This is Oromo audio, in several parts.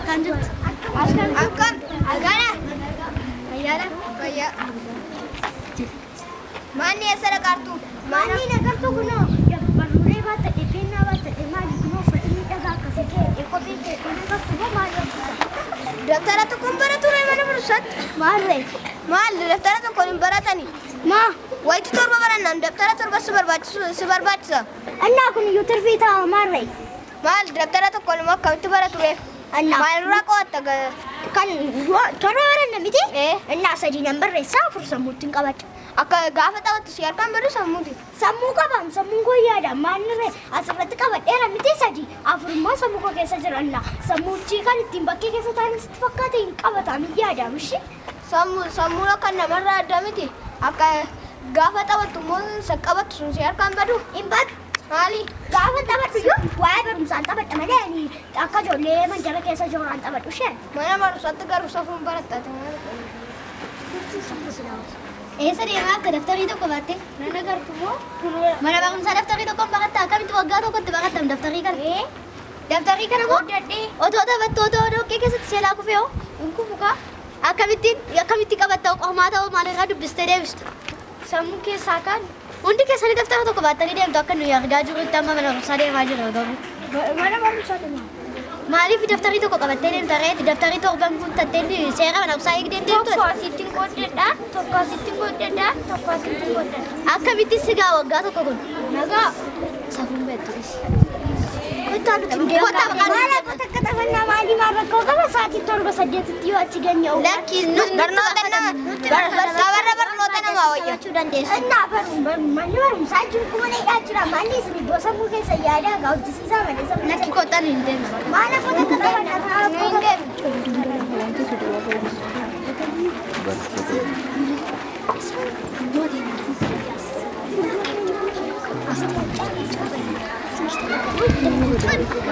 Akkam jirtu? Akkam? Agana? Ayyaana? Fayyaa. Maanni eessa dhaqaartu? Maanni nagartuu kunoo barruulee baattadhe, peennaa baattadhe, maali kunoo uffata miidhagaa akkasii kee kophee kee kun agartu moo maal hojjeta? Dabtara tokkoon baratu ree mana barumsaatti? Maalree? Maal daftara tokkoon hin baratani? Maa? Wayitii 7 barannaan daftara 7 si barbaachisa. Annaa kun iyyuu tirfii ta'a maalree? Maal daftara tokkoon immoo akkamitti baratu ree? Annaa. Maalirraa qo'atta? Kan 7 baranna miti? Innaa 3 nan barreessaa 4 sammuutti hin qabadha. Akka gaafa taphattu si harkaan badu sammuuti. Sammuu qabam, sammuun koo yaada. Maalirree asirratti qabadheera miti 3 4 immoo sammuu koo keessa jira. Innaa sammuuchi kan ittiin bakkee keessa taa'an sitti fakkaate hin qabatamu hin yaadamu ishee. Sammuun akka namarraa adda miti. Akka gaafa taphattu immoo isa qabattu sun si harkaan badu. Hin badu. Maali? Gaafa taphadhu iyyuu waa'ee barumsaan taphadha malee ani akka ijoollee mandara keessa jiraan taphadhu ishee. Mana barumsaatti garuu safuun barattaate. Eessa deemaa akka daftarii tokko baatte? Nan agartu moo? Mana barumsaa daftarii tokkoon baratta akkamitti waggaa tokkotti barattam daftarii kana? Daftarii kana moo? Otoo taphattu otoo dhoqqee keessatti seelaa kufee hoo? Hin kufu kaa? Akkamitti qabatta qormaata hoo maalirraa dubbistee deebistu? Sammuu keessaa kan? Hundi keessanii daftara tokko baattanii deemtu akka nuyi argaa jirrutti amma mana barumsaa deemaa jirra garuu. Mana barumsaa deemaa. Maaliif daftarii tokko qabattee deemta reeti? Daftarii torban guuttattee seera mana barumsaa eegdee deemtu? Tokko asitti qoodadha, tokko asitti qoodadha, tokko asitti qoodadha. Akkamitti sigaa waggaa tokko kun? Nagaa. Safuun beektu. Kottaa nuti hin deemnu. Kottaa maqaan Maal akka takka taphannaa maalii maal rakkoo qaba sa'aatii 7 8tti yoo achi ganye oola. Lakki nuti Barnoota nama sabarra barnoota namaa wayya. taphachuu dandeessu. Innaa manni barumsaa jiru kuma dheeraa jira. Maalli isin iddoo sammuu keessa yaada gaa hojjisiisaa malee sammuu. Lakki kottaa nu hin deemnu. Maal akka takka taphannaa rakkoo qaba.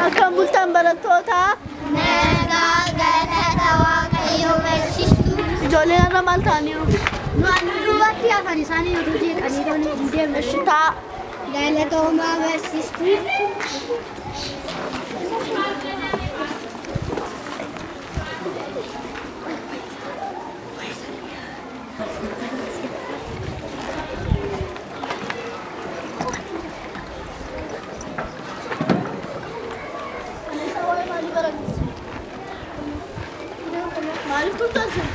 Akkam bultan barattootaa? Nagaa galata Waaqayyoo barsiistuu. Ijoolleen har'a maal ta'aniiru? Nu annu duubatti hafan isaanii utuu jeeqanii tolee hin deemne. Ishi ta'a. Galatoomaa barsiistuu. Maaliif turtan sun?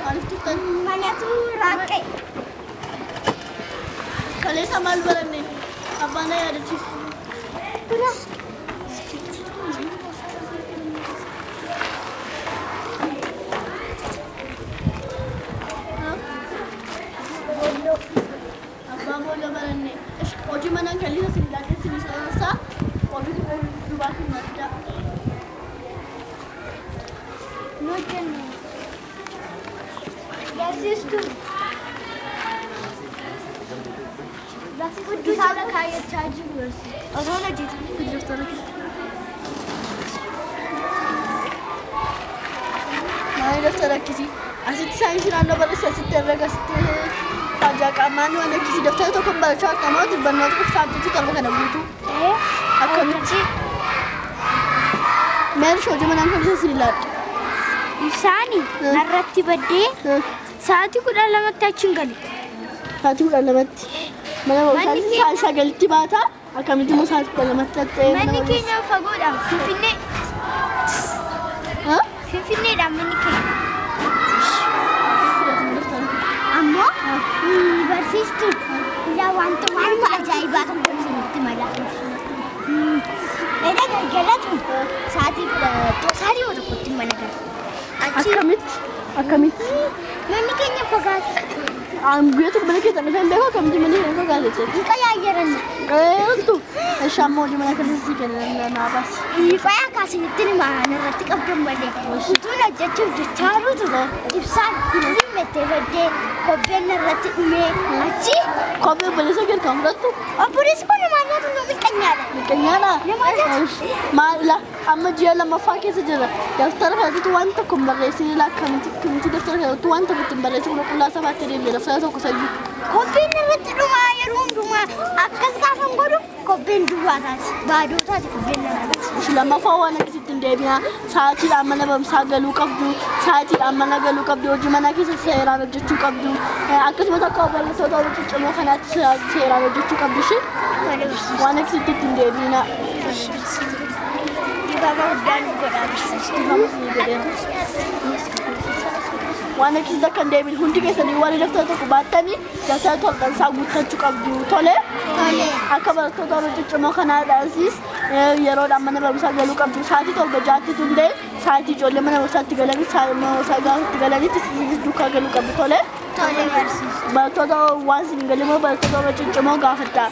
Maaliif turtan? Manatu raaqe. Kaleessa maal baranne? Abbaan na yaadachiisu. Abbaa boolla baranne. Hojii manaan kaleessa isin ilaallee isin sirreessaa. Hojii duubaa kun adda. Barsiistuu. Kitaaba kaayyachaa jiru barsiistuu. Osoo hojjetan daftara keessa. Maali daftara akkasii? Asitti saayinsii naannoo barreessa, asitti herrega, asitti faajaa qaamaa waan akkasii daftara tokko barachaa akka namoota barnoota qofa sa'aatii 7 kana guutuu. Akkamitti? Meeshaa hojii manaan kan isin ilaaltu. Ibsaani narratti baddee sa'aatii 12tti achi hin gale. Sa'aatii 12tti. Mana barumsaatti sa'aatii 9tti baata. Akkamitti immoo sa'aatii 12tti dhattee mana Manni barumsaa? keenya fagoodha. Finfinnee. Finfinneedha manni keenya. Ammoo barsiistuun yaa wanta waanuma ajaa'ibaa tokko isinitti mala. Edda galgalatu sa'aatii 1tti mana gala. Akkamitti? Akkamitti? Manni keenya fagaata. Guyyaa tokko mana keessa dhufee hin beeku akkamitti manni keenya fagaate jechuudha. Hin qayyaayyaranna. Qayyartu. Ishee ammoo hojii mana keessa si kennan naa baasi. Qoyaa akkasinitti himaa irratti qabdan malee. Utuun hojjechuuf jechaa jirutu ibsaan dhimmettee baddee kobbeen irratti dhumee achi. Kobbee obboleessa kee kan fudhattu? Obboleessi kun namaa nyaatu nu miqqanyaadha. Miqqanyaadha? Namaa nyaatu. Maal amma ji'a lammaffaa keessa jira. Daftara kanatti waan tokko hin barreessine laa akkamitti daftara kanatti waan tokko hin barreessine qulqullaa sabaatti deemne daftara tokko sayyuu. Kobbeen irratti dhumaa yeroo hundumaa akkas gaafa hin godhu kobbeen duwwaa taati. Baaduu taati kobbeen irratti. Ishi lammaffaa waan akkasitti hin deebinaa. Sa'aatiidhaan mana barumsaa galuu qabdu. Sa'aatiidhaan mana galuu qabdu. Hojii mana keessa seeraan hojjechuu qabdu. Akkasumas akka obboleessota warra ciccimoo kanaatti seeraan hojjechuu qabdu ishee. Waan akkasitti ittiin deebinaa. Dhiifama guddaa nu godhaa barsiisa. Dhiifama isinii godheera. Waan akkasitti akka hin deebine hundi keessanii warri daftara tokko baattanii daftara torban isaa guuttachuu qabdu. Tole. Akka barattoota warra ciccimoo kanaadhaasis yeroodhaan mana barumsaa galuu qabdu. Sa'aatii 7 6tti tun ta'e sa'aatii ijoollee mana barumsaatti galanii sa'aatii mana barumsaa gaafa galanitti isinis duukaa galuu qabdu. Tole. Tole barsiisa. Barattoota waan isin hin galle immoo barattoota warra ciccimoo gaafadhaa.